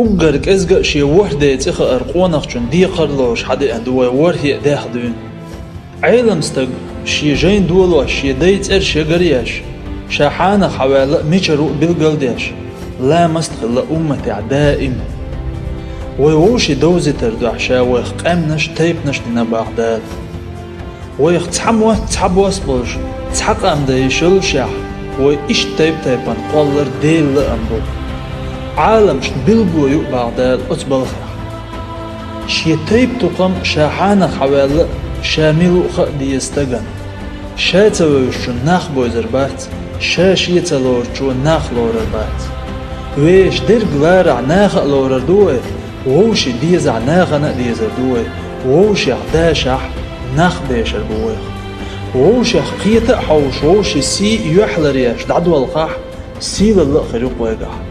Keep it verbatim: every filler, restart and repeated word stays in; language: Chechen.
Уггар кӀезга а шен ворхӀ ден цӀи хаар къонахчун декхар лоруш хьадеана ду вай ворхӀе а даьхни дуьйна. Ӏелам стаг шен жайна долош шен дайн цӀераш ягар а еш, ша хьанах хьаваьлла а мичара ву а билгал а деш, ламаст а хилла умматехь даим. Вай вовшийн довзийтар дуьхьа ша вайх къаьмнаш а, тайпанаш а дина бах Дала. Вайх цхьа мотт, цхьа бос болуш, цхьа къам дан йиш йоллушехь, вай иштта тайп-тайпана кхоллар Делан лаам бу. Ӏаламашна билгало ю а бах Дала оцу балхех. Шен тайп-тукхам ша хьанах хьаваьлла а, ша мила ву а хаа деза стагана. Ша ца вевзачунна нах бевзар бац, ша шен ца лоручо нах лорар бац. Вешан дерг ларахь наха а лорар ду вай, вовшийн дезахь нахана а дезар ду вай, вовшех дашахь нах бешар бу вайх. Вовшех кхета а хьовсуш, вовшийн сий а юьхь ларъеш дӀадолхахь, сийлалла а хир ю-кх вайгахь.